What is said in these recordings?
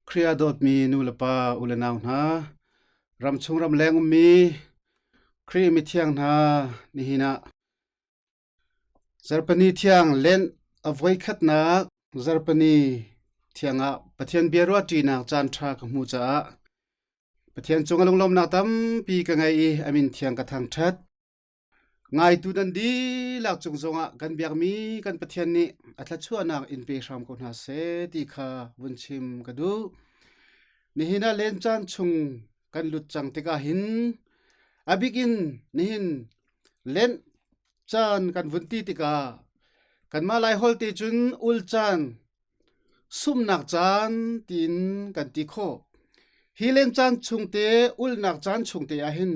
Khrih ah dawtmi nu le pa u le nau hna, ramchung ramleng ummi Khrih mithiang hna nihin ah Zarhpini thiang Lent a voikhatnak Zarhpini thiang ah Pathian bia ruahṭinak caanṭha ka hmuh caah Pathian cung a lunglawmnak tampi ka ngei i a min thiang ka thangṭhat. Ngaitu nan dihlak cung zongah kan biakmi kan Pathian nih a thluachuahnak in pe hram ko hna seh ti kha vun chim ka duh. Nihin ah len caan chung kan lut cang tikah hin a bikin nihin Lent caan kan vun ti tikah kanmah Laiholh te cun ul caan, sumnak caan tiin kan ti khawh. Hi len caan chung te, ulnak caan chung te ahhin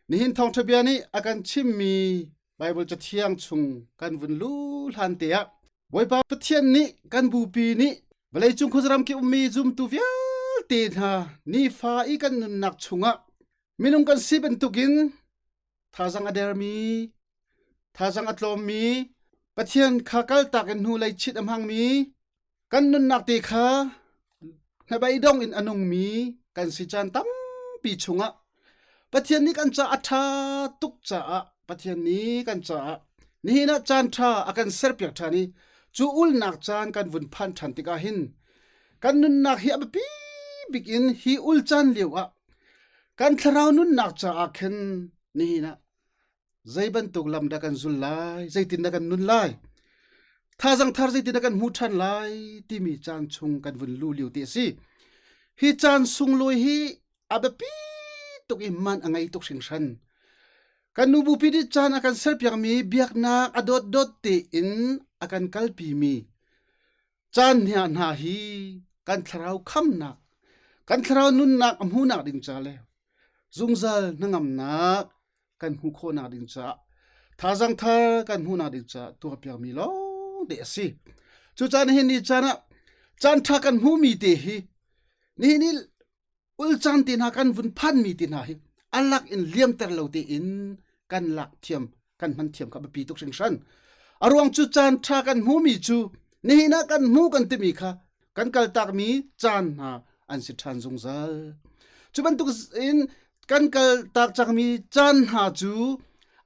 nihin thawngṭha bia nih a kan chimmi Baibal Cathiang chung kan vun lu hlan te ah Bawipa Pathian nih kan bupi nih vawleicung khuazaram kip ummi zumtu vialte hna nifa i kan nunnak chungah minung kan si bantukin Thazang a dermi, thazang a tlawmmi, Pathian kha kaltak in hnulei chit a hmangmi, kan nunnak te kha hnabeidong in a nungmi kan si caan tampi chungah Pathian nih kan caah a ṭha tuk caah Pathian nih kan caah nihin ah caan ṭha a kan serpiak ṭhan i cu ulnak caan kan vun phan ṭhan tikah hin kan nunnak hi a biapi bik in hi ul caan lio ah Kan thlarau nunnak caah khin nihin ah zei bantuk lam dah kan zul lai, zeitin dah kan nun lai, thazang thar zeitin dah kan hmu ṭhan lai timi caan chung kan vun lu lio ti a si. Hi caan sunglawi hi a biapi tuk i man a ngei tuk hringhran. Kan nu bupi nih caan a kan serpiakmi biaknak a dawtdawt tein a kan kalpimi Caan hna hna hi kan thlarau khamnak, kan thlarau nunnak a hmuhnak ding ca le zungzal hnangamnak kan hmuh khawhnak ding caah thazang thar kan hmuhnak ding caah tuahpiakmi lawng te a si. Cucaah nihin ni caan ah caan ṭha kan hmuhmi te hi nihin ni ulcaan te hna kan vun phanmi te hna hi a lak in liamter lo tein kan lak thiam kan hman thiam kha biapi tuk hringhran. A ruang cu caan ṭha kan hmumi cu nihin ah kan hmu kan timi kha kan kaltakmi caan hna an si ṭhan zungzal. Cu bantuk in kan kaltak cangmi caan hna cu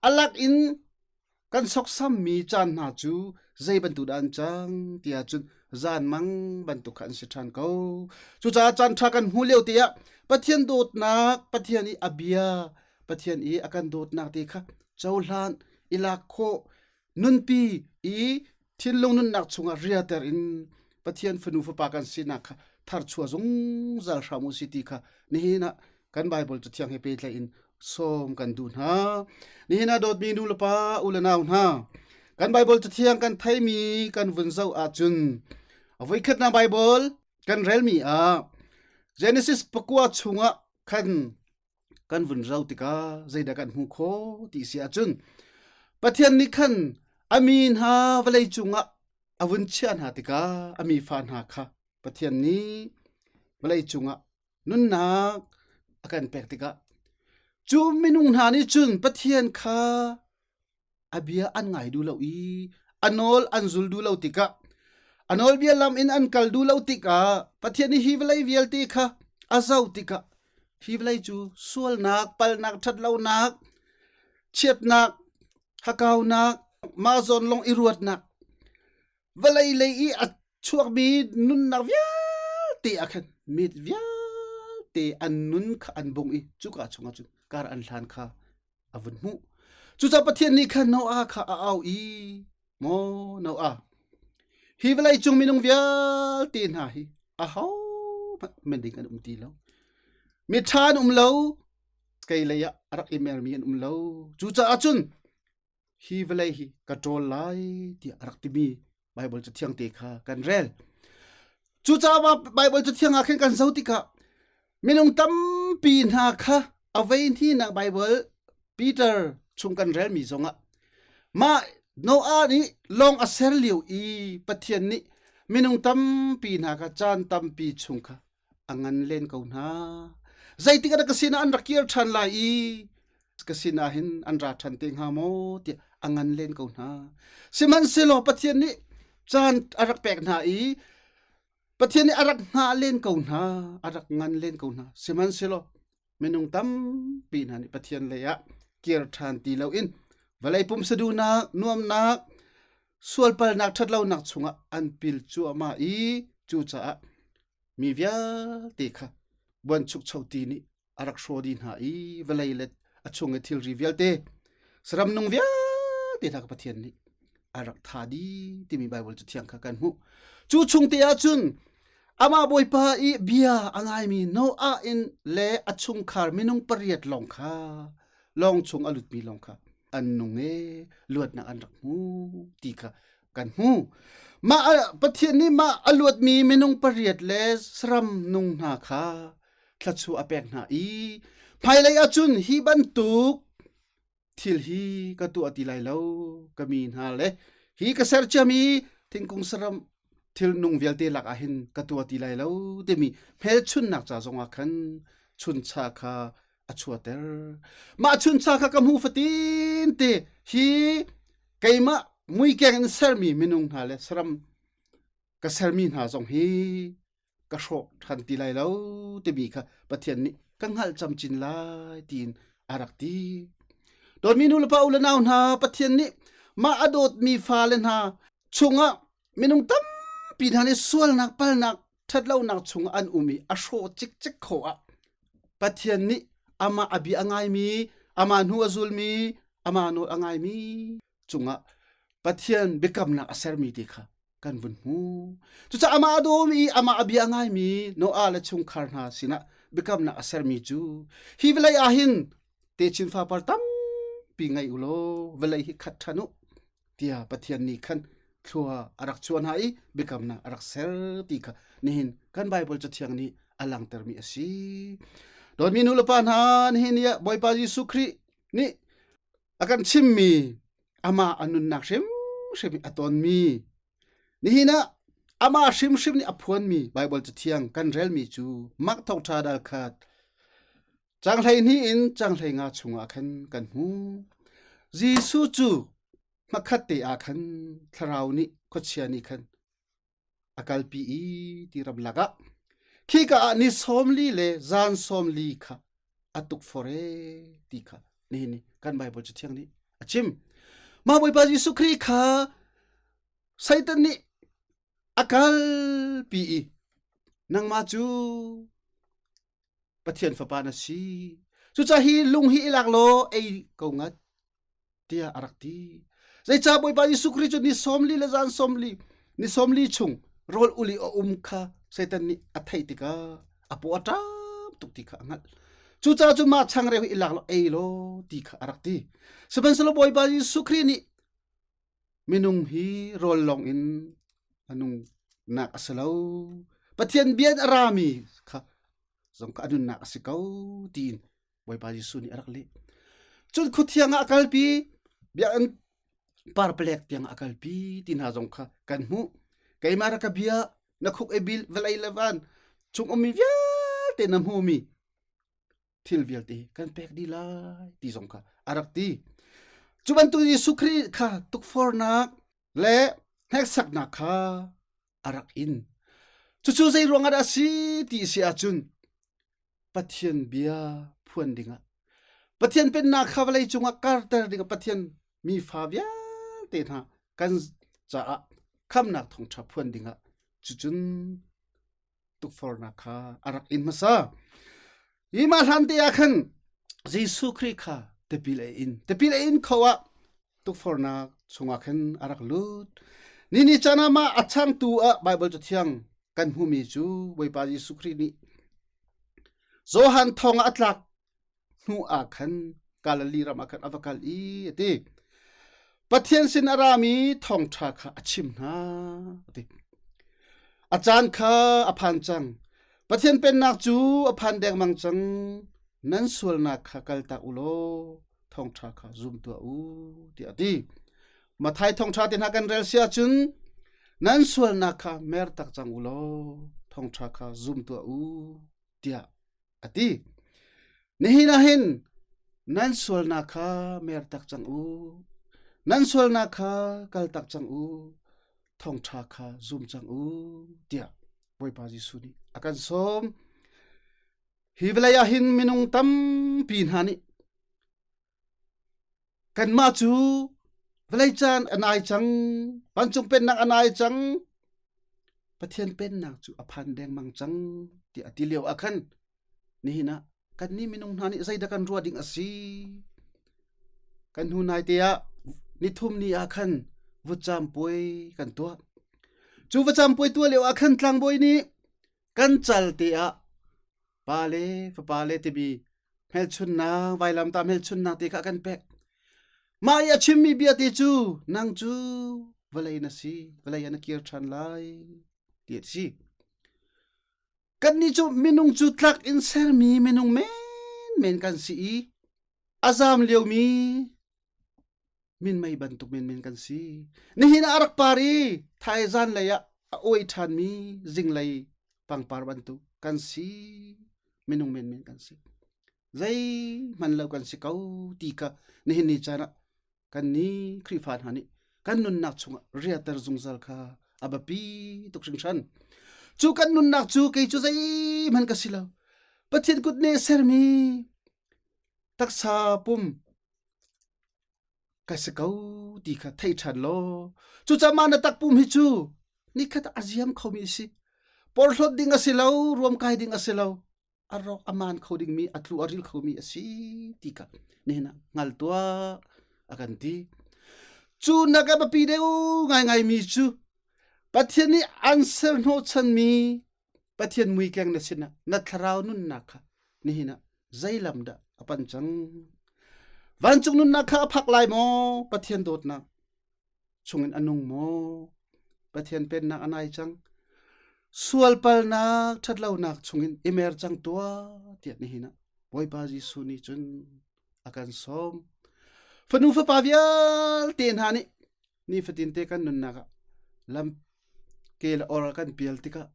a lak in Kan soksammi caan hna cu zei bantuk dah an cang ti ahcun zanmang bantuk kha an si ṭhan ko. Cucaah caan ṭha kan hmuh lio te ah Pathian dawtnak, Pathian i a bia, Pathian i a kan dawtnak te kha cohlan, i lak khawh, nunpi i thinlung nunnak chungah riater in Pathian fanu fapa kan sinak kha tharchuah zungzal hram u si ti kha nihin ah kan Baibal Cathiang he pehtlaih in sawm kan duh hna. Nihin ah dawtmi nu le pa u le nau hna, kan Baibal Cathiang kan theimi kan vun zoh ahcun a voikhatnak Baibal kan relmi ah Genesis pakua chungah khan kan vun rau tikah zeidah kan hmuh khawh ti si ahcun Pathian nih khan a mi hna vawlei cungah a vun chiah hna tikah a mi fa hna kha Pathian nih vawlei cungah nunnak a kan pek tikah cu minung hna nih cun Pathian kha a bia an ngai duh lo i a nawl an zul duh lo tikah a nawlbia lam in an kal duh lo tikah Pathian nih hi vawlei vialte kha a zoh tikah hi vawlei cu sualnak palnak ṭhatlonak chiatnak hakaunak mah zawn lawng i ruatnak vawlei lei i a chuakmi nunnak vialte ah khan mi vialte an nun kha an bung i cuka chungah cun kar an hlan kha a vun hmuh. Cucaah Pathian nih khan Noah kha a au i, Maw Noah, hi vawlei cung minung vialte hna hi aho hmanh mending an um ti lo. Miṭha an um lo, kei lei ah a rak i mermi an um lo. Cucaah cun hi vawlei hi ka ṭawl lai tiah a rak timi Baibal Cathiang te kha kan rel. Cucaah Baibal Cathiang ah khin kan zoh tikah minung tampi hna kha a vei hninak Baibal Peter chung kan relmi zongah mah Noah nih lawng a ser lio i Pathian nih minung tampi hna kha caan tampi chung kha a ngan len ko hna. Zeitik ah ka sinah an rak kir ṭhan lai i ka sinah hin an ra ṭhan te hnga maw tiah a ngan len ko hna. Sihmanhsehlaw Pathian nih caan a rak pek hna i Pathian nih a rak hngah len ko hna, a rak ngan len ko hna. Sihmanhsehlaw minung tampi hna nih Pathian lei ah kir ṭhan ti loin vawlei pumsa duhnak, nuamnak, sualpalnak, ṭhatlonak chungah an pil cuahmah i cucaah mi vialte kha buanchukcho ti nih a rak hraw dih hna i vawlei le a chung i thilri vialte saram nung vialte hna kha Pathian nih a rak tha dih timi Baibal cu thiang kha kan hmuh. Cu chung te ah cun amah Bawipa i bia a ngaimi Noah in le a chungkhar minung pariat lawng kha lawng chung a lutmi lawng kha an nung e luatnak an rak hmu ti kha kan hmu. Mah Pathian nih mah a luatmi minung pariat le saram nung hna kha thluachuah a pek hna i hmailei ahcun hi bantuk thil hi ka tuah ti lai lo ka mi hna le hi ka ser ciami thingkung saram thil nung vialte lak ah hin ka tuah ti lai lo timi hmelchunnak ca zongah khan chuncha kha a chuater mah chuncha kha ka hmu fatin te hi keimah muikeng in sermi minung hna le saram ka sermi hna zong hi ka hrawk ṭhan ti lai lo timi kha Pathian nih ka hngalh camcin lai tiin a rak ti. Dawtmi nu le pa u le nau hna Pathian nih mah a dawtmi fale hna chungah minung tampi hna nih sualnak palnak ṭhatlonak chungah an um i a hrawh cikcek kho ah Pathian nih amah a bia a ngaimi amah hnu a zulmi amah nawl a ngaimi cungah Pathian biakamnak a sermi ti kha kan vun hmu. Cucaah amah a dawm i amah a bia a ngaimi Noah le chungkhar hna sinah biakamnak a sermi cu hi vawlei ah hin techin fapar tampi ngei u law vawlei hi khat ṭhan u tiah Pathian nih khan thlua a rak chuah hna i biakamnak a rak ser ti kha nihin kan Baibal Cathiang nih a langhtermi a si. Dawtmi nu le pa hna nihin ni ah Bawipa Jesuh Khrih nih a kan chimmi amah a nunnak hrimhrim a tonmi nihin ah amah hrimhrim nih a phuanmi Baibal Cathiang kan relmi cu Mark Thawngṭha dal khat caang 12 in caang 15 chungah khan kan hmu. Jesuh cu hmakhat te ah khan thlarau nih khuachia nih khan a kalpi i ti ramlak ah khika ah ni 40 le zan 40 kha a tukforh e ti kha nihin ni kan Bible Cathiang nih a chim. Mah Bawipa Jesuh Khrih kha Satan nih a kalpi i nangmah cu Pathian fapa na si. Cucaah hi lung hi i lak law ei ko ngat tiah a rak ti. Zeicah Bawipa Jesuh Khrih cu ni 40 le zan 40 ni 40 chung rawl ul i a um kha Satan nih a theih tikah a paw a ṭam tuk ti kha a hngalh. Cucaah cun mah changreu hi i lak law ei law ti kha a rak ti. Sihmanhsehlaw Bawipa Jesuh Khrih nih minung hi rawl lawng in a nungnak a si lo. Pathian bia in a rami kha zong kha a nunnak a si ko tiin Bawipa Jesuh nih a rak leh. Cun khuthiang ah a kalpi, biakinn parpalek tiang ah a kalpi ti hna zong kha kan hmuh. Keimah rak ka bia, na khuk i bil, vawlei le van chung ummi vialte na hmumi thil vialte kan pek dih lai ti zong kha a rak ti. Cu bantuk Jesuh Khrih kha tukfornak le hneksaknak kha a rak in. Cucu zei ruangah dah a si ti si ahcun Pathian bia phuan dingah Pathian pennak kha vawlei cungah karter dingah Pathian mi fa vialte hna kan caah khamnak thawngṭha phuan dingah cucun tukforhnak kha a rak in hmasa. Hi mah hlan te ah khan Jesuh Khrih kha tipil a in. Tipil a in kho ah tukforhnak chungah khan a rak lut. Ni ni caan ah mah a changtu ah Baibal Cathiang kan hmumi cu Bawipa Jesuh Khrih nih Johan thong ah a tlak hnu ah khan Galilee ram ah khan a va kal i a ti. Pathian sin a rami thawngṭha kha a chim hna a ti. A caan kha a phan cang. Pathian pennak cu a phan dengmang cang. Nan sualnak kha kaltak u law thawngṭha kha zum tuah u tiah a ti. Mathai thawngṭha te hna kan rel si ahcun nan sualnak kha mer tak cang u law thawngṭha kha zum tuah u tiah a ti. Nihin ah hin nan sualnak kha mer tak cang u. Nan sualnak kha kal tak cang u. Thawngṭha kha zum cang u tiah. Bawipa Jesuh nih a kan sawm. Hi vawlei ah hin minung tampi hna nih kanmah cu vawlei caan a nai cang, vancung pennak a nai cang, Pathian pennak cu a phan dengmang cang tiah a ti lio ah khan nihin ah kannih minung hna nih zeidah kan ruah ding a si? Kan hnu nai te ah nithum ni ah khan vutcam puai kan tuah. Cu vutcam puai tuah lio ah khan tlangbawi nih kan cal te ah pa le fapa le timi hmelchunnak vailamtah hmelchunnak te kha a kan pek. Mah i a chimmi bia te cu nang cu vawlei na si, vawlei ah na kir ṭhan lai ti a si. Kannih cu minung cu tlak in sermi minung menmen kan si i a zaam liomi minmei bantuk menmen kan si. Nihin ah a rak par i thaizan lei ah a uai ṭhanmi zinglei pangpar bantuk kan si. Minung menmen kan si. Zeihmanh lo kan si ko ti kha nihin ni caan ah kannih Khrihfa hna nih kan nunnak chungah riater zungzal kha a biapi tuk hringhran. Cu kan nunnak cu kei cu zeihmanh ka si lo. Pathian kut nih sermi taksa pum ka si ko ti kha thei ṭhan law cucaah mah na takpum hi cu nikhat a ziam khomi a si. Porhlawt ding a si lo, ruamkai ding a si lo. A rawk a maan kho dingmi a tlu a ril khomi a si ti kha nihin ah hngal tuah a kan ti. Cu nak a biapi deuh ngaingaimi cu Pathian nih an ser hnawhchanmi Pathian muikeng na sinah na thlarau nunnak kha nihin ah zeilam dah a pan cang? Vancung nunnak kha a phak lai maw? Pathian dawtnak chungin a nung maw? Pathian pennak a nai cang. Sualpalnak ṭhatlonak chungin i mer cang tuah tiah nihin ah Bawipa Jesuh nih cun a kan sawm. Fanu fapa vialte hna nih nifatin te kan nunnak ah lam ke le or kan pial tikah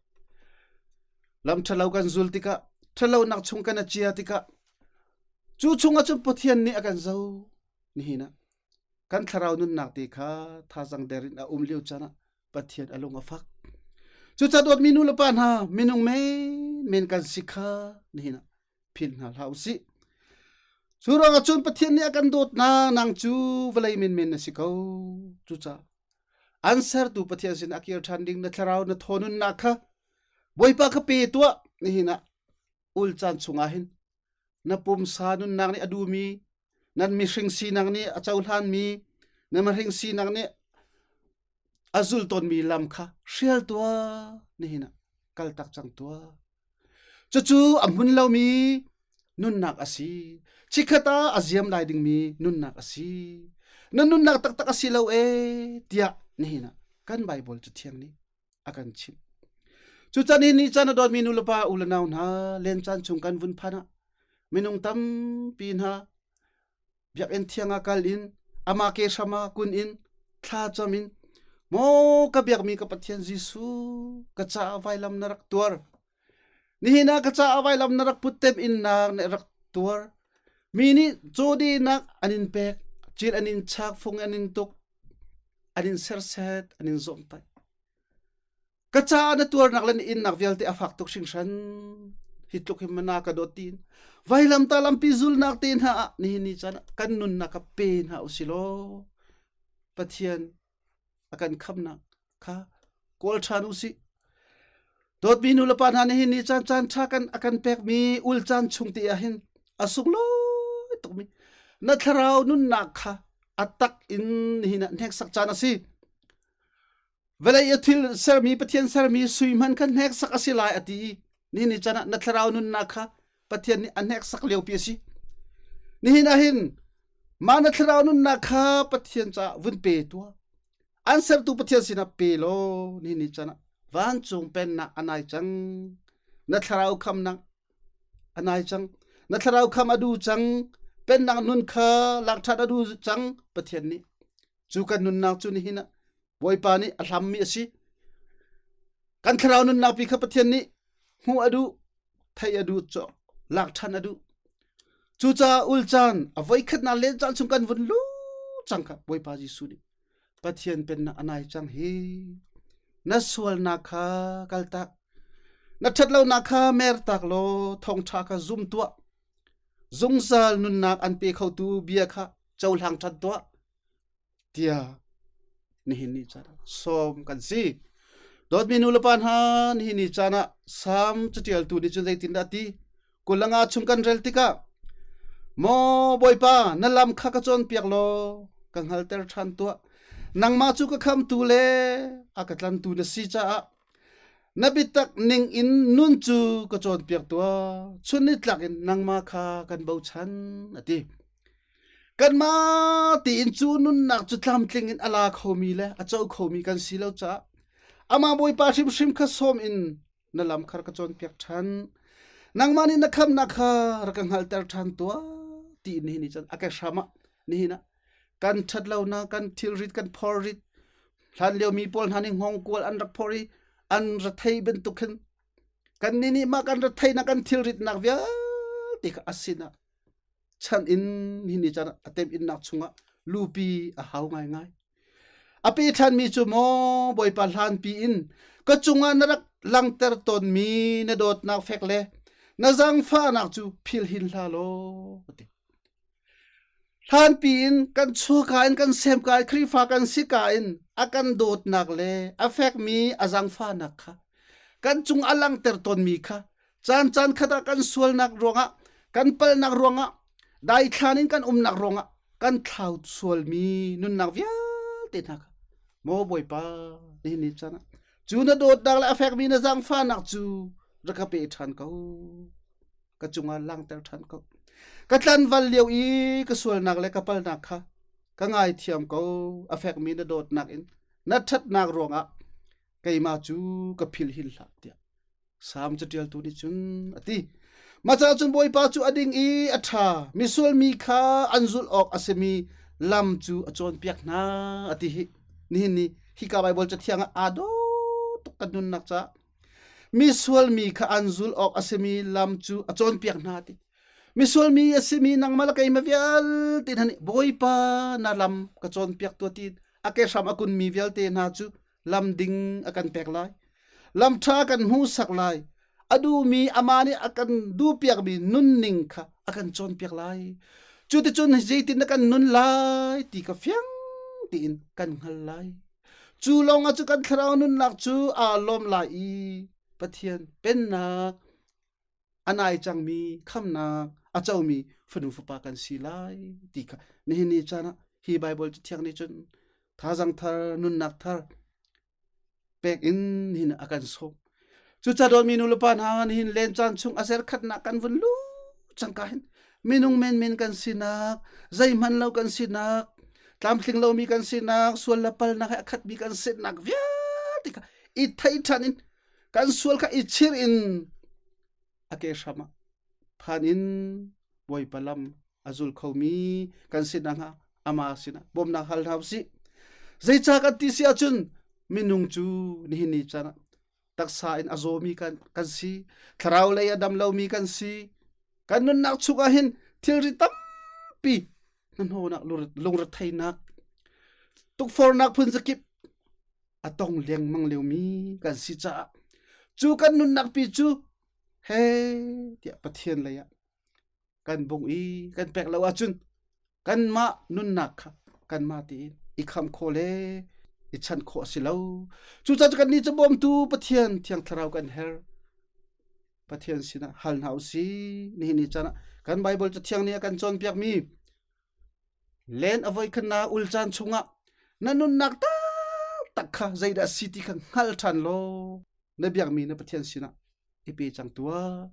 lam ṭhalo kan zul tikah ṭhalonak chung kan a cia tikah cu chungah cun Pathian nih a kan zo nihin ah kan thlarau nunnak te kha thazang der in a um lio caan ah Pathian a lung a fak. Cucaah dawtmi nu le pa hna minung men men kan si kha nihin ah philh hna hlah usih. Cu ruangah cun Pathian nih a kan dawtnak nang cu vawlei menmen na si ko. Cucaah an sertu Pathian sin a kir ṭhan ding na thlarau na thaw nunnak kha Bawipa kha pe tuah nihin ah ul caan chungah hin na pumsa nunnak nih a duhmi nan mihring sinak nih a cohlanmi na mihring sinak nih a zul tawnmi lam kha hrial tuah nihin ah kal tak cang tuah cucu a hmun lomi nunnak a si chikkhat ah a ziam lai dingmi nunnak a si na nunnak taktak a si lo e tiah nihin ah kan Bible cu thiang nih a kan chimh. Cucan hi ni caan a dawtmi nu le pa u le nau hna len caan chung kan vun phan ah minung tampi hna biakinn thiang ah kal in ama ke hram ah kun in thla cam in maw ka biakmi ka Pathian Jesuh ka caah vailam na rak tuar nihin ah ka caah vailam na rak put tem innak na rak tuar mi nih cawdenak an in pek cil an in chak fung an in tuk an in serset an in zawmtaih ka caah na tuarnak le na innak vialte a fak tuk hringhran hi tluk hi mana ka dawt tiin vailam ta lampi zulnak te hna ah nihin ni caan kan nunnak ka pe hna usilaw Pathian a kan khamnak kha kawl ṭhan usih dawtmi nu le pa hna nihin ni caan caan ṭha kan a kan pekmi ul caan chung te ah hin a sunglawi tukmi na thlarau nunnak kha a tak in nihin ah hneksak caan a si vawlei a thil sermi Pathian sermi sui hman kha hneksak a si lai a ti i nihin ni caan ah na thlarau nunnak kha Pathian nih a hneksak liopi a si nihin ah hin mah na thlarau nunnak kha Pathian caah vun pe tuah An sertu Pathian sinah pe law nihin ni caan ah vancung pennak a nai cang. Na thlarau khamnak a nai cang. Na thlarau kham a du cang. Pennak nun kha lak ṭhan a du cang Pathian nih. Cu kan nunnak cu nihin ah Bawipa nih a hlammi a si. Kan thlarau nunnak pi kha Pathian nih hmuh a duh, theih a duh, lak ṭhan a duh. Cucaah ul caan a voikhatnak len caan chung kan vun lu cang kha Bawipa Jesuh nih Pathian pennak a nai cang hi. Na sualnak kha kaltak. Na ṭhatlonak kha mertak law thawngṭha kha zum tuah. Zungzal nunnak an pe khotu bia kha cohlang ṭhan tuah. Tiah nihin ni caan ah sawm kan si. Dawtmi nu le pa hna, nihin ni caan ah Salm caṭialtu nih cun zeitindah a ti? Kulanga chung kan rel tikah Maw Bawipa, na lam kha ka cawnpiak law ka hngalter ṭhan tuah. Nangmah cu ka khamtu le a ka tlantu na si caah na biatak ning in nun cu ka cawnpiak tuah. Chun nitlak in nangmah kha kan bochan, a ti. Kanmah tiin cu nunnak cu tlamtling in a la khomi le a co khomi kan si lo caah amah Bawipa hrimhrim kha sawm in na lam kha ka cawnpiak ṭhan. Nangmah nih na khamnak kha rak ka hngalhter ṭhan tuah ti nihin ni cun a ke hram ah nihin ah kan ṭhat lonak kan thilrit kan phorrit hlan lio mi pawl hna nih hngawngkual an rak phor i an rethei bantuk khin kan nih nih mah kan retheinak kan thilritnak vialte kha a sinah chan in nihin ni caan a temhinnak chungah lupi a hau ngaingai. A pe ṭhanmi cu maw Bawipa hlanpi in ka cungah na rak langter tawnmi na dawtnak fek le na zaangfahnak cu phil hin hlah law a ti. Hlanpi in kan chuaka in kan semka in Khrihfa kan si ka in a kan dawtnak le a fekmi a zaangfahnak kha kan cung a langter tawnmi kha Caan caan khat ah kan sualnak ruangah, kan palhnak ruangah, daithlan in kan umnak ruangah kan thlau sualmi nunnak vialte hna kha maw Bawipa nihin ni caan ah cu na dawtnak le a fekmi na zaangfahnak cu rak ka pe ṭhan ko. Ka cungah langter ṭhan ko. Ka tlanval lio i ka sualnak le ka palnak kha ka ngaithiam ko. A fekmi na dawtnak in na ṭhatnak ruangah keimah cu ka philh hin hlah tiah Salm caṭialtu nih cun a ti. Mah caah cun Bawipa cu a ding i a ṭha, misual mi kha an zulh awk a simi lam cu a cawnpiak hna a ti hi. Nihin ni hika Baibal Cathiang ah aa dawh tuk kan nunnak caah misual mi kha an zulh awk a simi lam cu a cawnpiak hna a ti. Misual mi a simi nangmah le keimah vialte hna nih Bawipa na lam ka cawnpiak tuah ti a ke hram a kunmi vialte hna cu lam ding a kan pek lai lam ṭha kan hmuhsak lai a duhmi amah nih a kan duhpiakmi nunning kha a kan cawnpiak lai cuticun zeitin na kan nun lai ti ka fiang tiin kan hngal lai cu lawngah cu kan thlarau nunnak cu aa lawm lai i Pathian pennak a nai cangmi khamnak a comi fanu fapa kan si lai ti kha nihin ni caan ah hi Baibal Cathiang nih cun thazang thar nunnak thar pek in nihin a kan sawm. Cucaah dawtmi nu le pa hna nihin len caan chung a serkhatnak kan vun lu cangka hin minung menmen kan sinak zeihmanh lo kan sinak tlamtling lomi kan sinak sual le palnak he a khatmi kan sinak vialte kha i thei ṭhan in kan sual kha i chir in a ke hram ah phan in Bawipa lam a zul khomi kan si nakhnga ama sinah bawmnak hal hna usih. Zeicah kan ti si ahcun minung cu nihin ni caan ah taksa in a zawmi kan, kan si, thlarau lei a dam lomi kan si. Kan nunnak chung ah hin thilri tampi hnahnawhnak lungretheihnak tukfornak phun zakip a tong lengmang liomi kan si caah cu kan nunnak pi cu he tiah Pathian lei ah kan bung i kan pek lo ahcun kanmah nunnak kha kanmah tiin i kham khawh le i chanh khawh a si lo. Cucaah cu kannih cu bawmtu Pathian Thiang Thlarau kan herh. Pathian sinah hal hna usih. Nihin ni caan ah kan Baibal Cathiang nih a kan cawnpiakmi len a voikhatnak ul caan chungah na nunnak taktak kha zeidah a si ti kha hngal ṭhan law na biakmi na Pathian sinah i pe cang tuah.